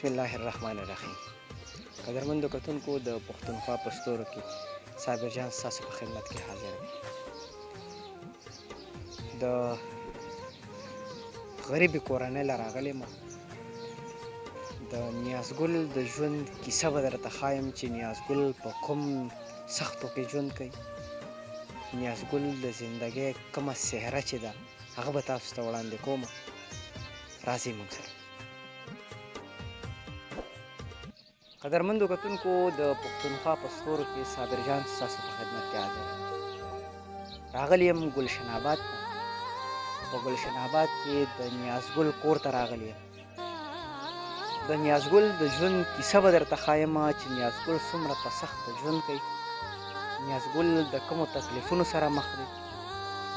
بسم الله الرحمن الرحیم. قدرمندو کتونکو، د پښتونخوا په ستورو کې صابر جان ستاسو په خدمت کې حاضر دی. د غریبې کورنۍ له راغلی ما د نیازګل د ژوند کیسه به درته ښایم چې نیازګل په کوم سختو کې ژوند کوي، نیازګل د زندګۍ کومه څهره چې ده هغه به تاسو ته وړاندې کوم. راځئ موږ سره. قدرمندو کتونکو، د پښتونخوا په ستورو کې صابر جان ستاسو په خدمت کې حاضر راغلی یم. ګلشن آباد ته، په ګلشن آباد کې د نیازګل کور ته راغلی یم. د نیازګل د ژوند کیسه به درته ښایم چې نیازګل څومره په سخته ژوند کوي، نیازګل د کومو تکلیفونو سره مخ دی،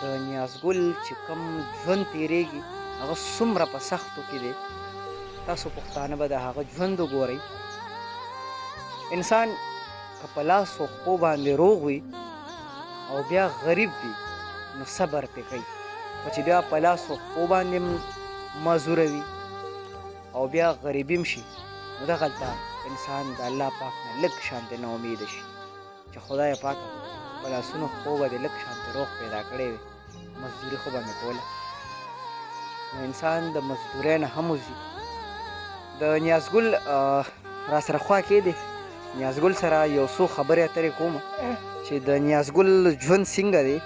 د نیازګل چې کوم ژوند تیریږي هغه څومره په سختو کې دی. تاسو پښتانه به د هغه ژوند وګورئ. انسان که په لاس او خپو باندې روغ وي او بیا غریب وي نو صبر پې کوي، خو چې بیا په لاس او خپو باندې معذوره وي او بیا غریبي هم شي نو دغلته انسان د الله پاک نه لږ شانتې نا امیده شي چې خدای پاکه په لاسونو خپو به دې لږ شانتې روغ پیدا کړی وي، مزدوري خو به مې کوله. نو انسان د مزدورۍ نه هم وځي. د نیازګل را سره خوا کې دی، نیازګل سره یو څو خبرې اترې کوم چې د نیازګل ژوند څنګه دی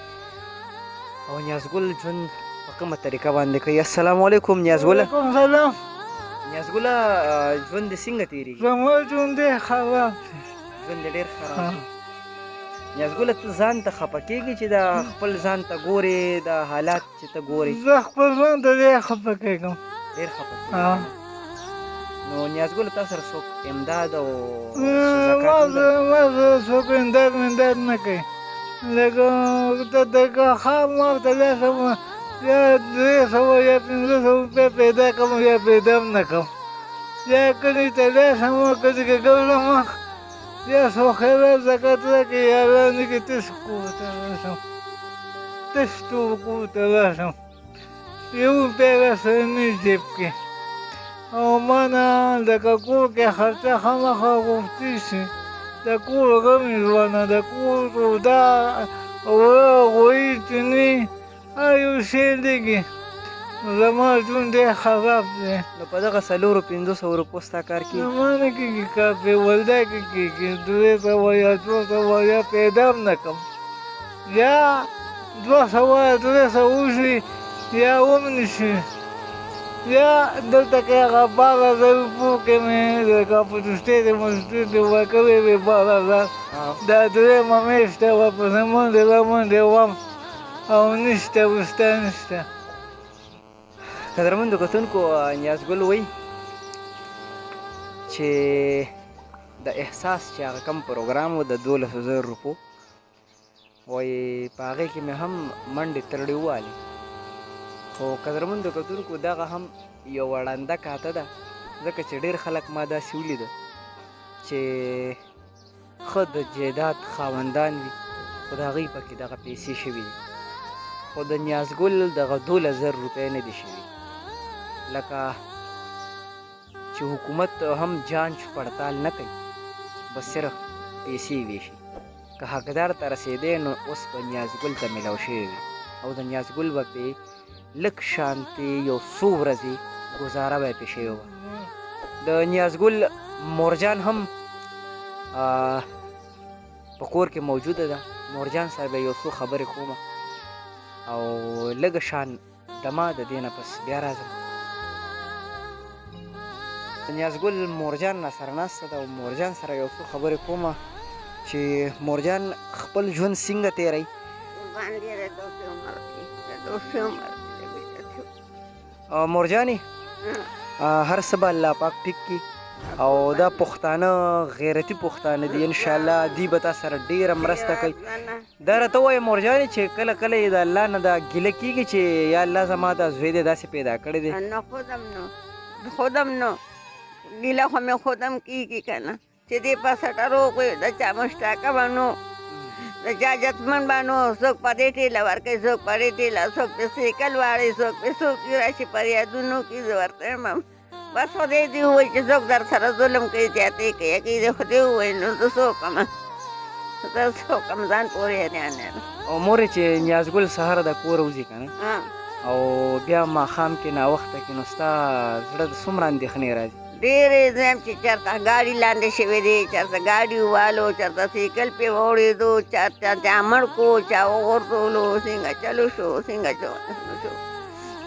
او نیازګل ژوند په کومه طریقه باندې کوي. السلام علیکم نیازګله. وعلیکم سلام. نیازګله، ژوند دې څنګه تېرېږي؟ زما ژوند ډېر خراب دی. ژوند دې ډېر خراب دی. نیازګله، ته ځان ته خفه کېږي چې دا خپل ځان ته ګورې، دا حالات چې ته ګورې؟ زه خپل ځان ته ډېر خفه کېږم. ډېر خفه کېږم. نو نیازګله، تا سره څوک امداد او ما سره څوک امداد ممداد نه کوي. لکه دغه خام ما ته لس یا 300 یا 500 روپۍ پیدا کوم یا پیدا هم نه کوم، یا کلي ته لاړ شم، کلي کې ګرځم، یا څو خیرات زکات راکړي یا رانه کړي، تش کور ته راشم، تش ټول کور ته راشم، یو روپۍ راسره نه جیب کې. او ما نه لکه کور کې خرچه خامخا غوښتی شي، د کور غمې ځوانه، د کور سودا اوړه غویي چیني هر یو شی لږي. زما ژوند ډېر خراب دی. نو په دغه 400-500 روپو ستا کار کېږي؟ زما نه کېږي کار، پې ولدا کې کېږي. 300 یا 200 یا پیدا هم نه کوم، یا 200 یا 300 وشي یا هم نه شي. یا دلته کې هغه 12,000 روپو کې مې لکه په چوستې د مزدور دې ورکړې وې 12,000، دا درېیمه میاشت ورپسې منډې رامنډې وم او نشته، وروسته نشته. قدرمندو کتونکو، نیازګل وایي چې د احساس چې هغه کوم پروګرام و د 12,000 روپو، وایي په هغې کې مې هم منډې ترړې ووهلې. خو قدرمندو کتونکو، دغه هم یوه ړنده کاته ده، ځکه چې ډېر خلک ما داسې ولیده چې ښه د جایداد خاوندان وي خو د هغوی پکې دغه پیسې شوي دي، خو د نیازګل دغه 12,000 روپۍ نه دي شوي. لکه چې حکومت هم جانچ پړتال نه کوي، بس صرف پیسې ویشي. که حقدار ته رسېدی نو اوس به نیازګل ته میلاو شوی وي او د نیازګل به پې لږ شانتې یو څو ورځې ګزاره به یې پې شوې وه. د نیازګل مورجان هم په کور کې موجوده ده. مورجان سره به یو څو خبرې کوم او لږ شان دمه د دې نه پس بیا راځم. نیازګل مورجان را سره ناسته ده او مورجان سره یو څو خبرې کوم چې مورجان خپل ژوند څنګه تېروي. مورجانې، هر څه به الله پاک ټیک کړي او دا پښتانه غیرتي پښتانه دي، انشاءالله دوی به تا سره ډېره مرسته کوي. دا راته ووایه مورجانې چې کله کله یې د الله نه دا ګیله کېږي چې یا الله زما دا زوی دی داسې پیدا کړی دی؟ نه، خودم نو ګیله خو مې خودم کېږي که نه، چې دې په سټه روغ وي، د چا مشتاقه به نو، د چا عزتمن به نو، څوک په دې ټېله ورکوي، څوک په دې ټېله، څوک پې سیکل واړوي، څوک پې څوک راشي په یادونو کې. زه ورته وایم بس خدای دې ووایي چې څوک در سره ظلم کوي، زیاتی کوي، هغې دې خدای ووایي. نو زه څه وکړم؟ زه څه وکړم؟ ځان پورې حیران یم. او مورې، چې نیازګل سهار د کوره وځي که نه، او بیا ماښام کې ناوخته کې، نو ستا زړه د څومره اندېښنې راځي؟ ډېرې زم چې چېرته ګاډي لاندې شوې دی، چېرته ګاډي ووالو، چېرته سایکل پې ووړېدو، چېرته چا مړ کو، چا وغورځولو، څنګه چلو شو، څنګه شو.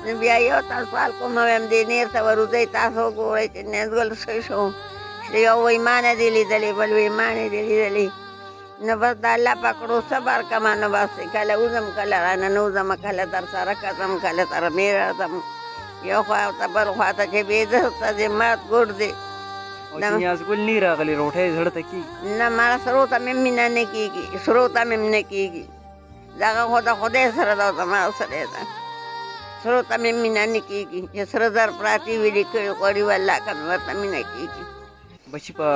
نو بیا یو ته سوال کوم، وایم دې نیر ته وروځئ، تاسو وګورئ چې نیازګل څه شو. یو وایي ما نه دی لیدلی، بل وایي ما نه دی لیدلی. نو بس د الله پکړو صبر کومه. نو بس کله وځم، کله راننوځم، کله در سره کځم، کله تر مې راځم، یو خوا ته بل خوا ته چې بې ته دې مات ګوډ دی. او چې نیازګل نی راغلی، روټۍ زړه ته کېږي؟ نه، ما سرو ته مې مینه نه کېږي، سرو ته مې نه کېږي. دغه خو د خدای سره ده، زما سره ده. سرو ته مې مینه نه کېږي، چې سره زر پراتې وي، لیکلي غوړي، والله که مې ورته مینه کېږي. بچي په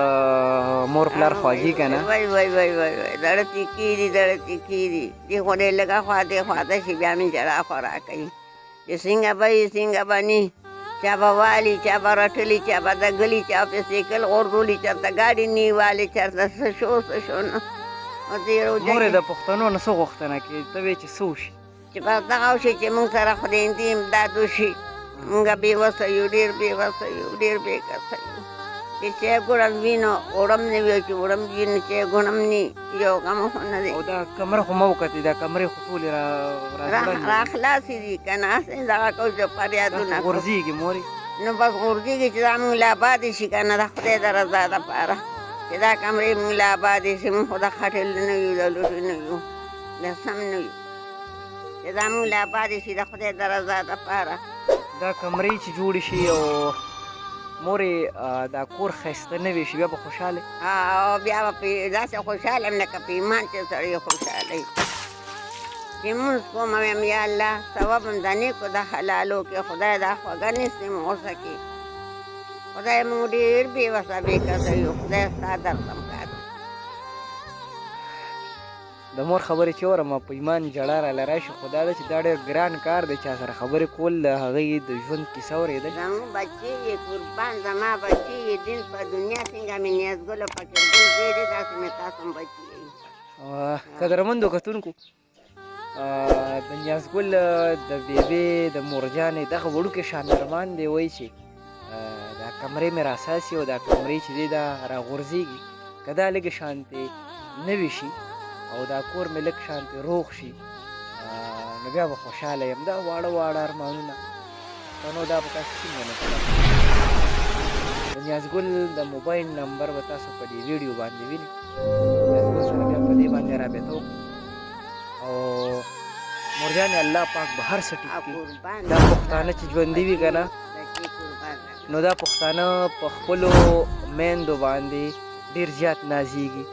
مور پلار خواږي که نه؟ وای وای وای وای وای، زړه تې کېږي، زړه تې کېږي. دې خو دې لږه خوا دې خوا ته شي، بیا مې ژړا خورا کوي چې څنګه به یې، څنګه به نی، چا به والي، چا به رټلي، چا به دګلي، چا پې سایکل غورځولي، چېرته ګاډي نیوالي، چېرته څه شو، څه شو. نو مورې، د پښتنو نه څه غوښتنه کوې؟ ته وایې چې څه وشي؟ چې بس دغه وشي چې موږ سره خدای دې امداد وشي. موږ بې وسه یو، ډېر بې وسه یو، ډېر بې کسه یو. چې چای ګوړم وي نو اوړم نه وي، چې اوړم وي نو چای ګوړم نی، یو غم خو نه دی. او دا کمره خو مه وکتې، دا کمرې خو ټولې را خلاصې دي که نه، هسې دغه کوو چې فریادونه غورځېږي مورې. نو بس غورځېږي چې دا موږ له آبادې شي که نه، د خدای د رضا دپاره چې دا کمرې موږ له آبادې شي. موږ خو د خټې نه یو، د لوټې نه یو، د سم نه یو، چې دا موږ له آبادې شي د خدای د رضا دپاره. دا کمرې چې جوړې شي او مورې دا کور ښایسته نوی شي، بیا به خوشحاله؟ او بیا به پې داسې خوشحاله یم لکه په ایمان چې سړی خوشحاله وي. چې لمونځ کوم، وایم یا الله ثواب هم د نیکو د حلالو کې، خدای دا خوږه نیسي موږ غوسه کې. خدای موږ ډېر بې وسه بې کسه یو، خدای ستا درته مکار. د مور خبرې چې اورم، په ایمان ژړا راله راشي. خو دا ده چې دا ډېر ګران کار دی، چا سره خبرې کول، د هغې د ژوند کیسه اورېدل. زموږ بچي یې قربان، زما بچي یې دین په دنیا، څنګه مې نیازګل او فقیرګل زوی دی، داسې مې تاسو هم بچي یئ. قدرمندو کتونکو، د نیازګل د بیبې د مورجانې دغه وړوکی شان ارمان دی، وایي چې دا کمرې مې راساسي او دا کمرې چې دی دا راغورځېږي، که دا لږې شانتې نوې شي او دا کور مې لږ شانتې روغ شي، نو بیا به خوشحاله یم. دا واړه واړه ارمانونه پښتنو، دا به تاسو څنګه نه کړئ. د نیازګل د موبایل نمبر به تاسو په دې ویډیو باندې وینئ. نیازګل سره بیا په دې باندې رابطه وکړئ. او مورجانې، الله پاک به هر څه ټیک کړي. دا پښتانه چې ژوندي وي که نه، نو دا پښتانه په خپلو میندو باندې ډېر زیات نازیږي.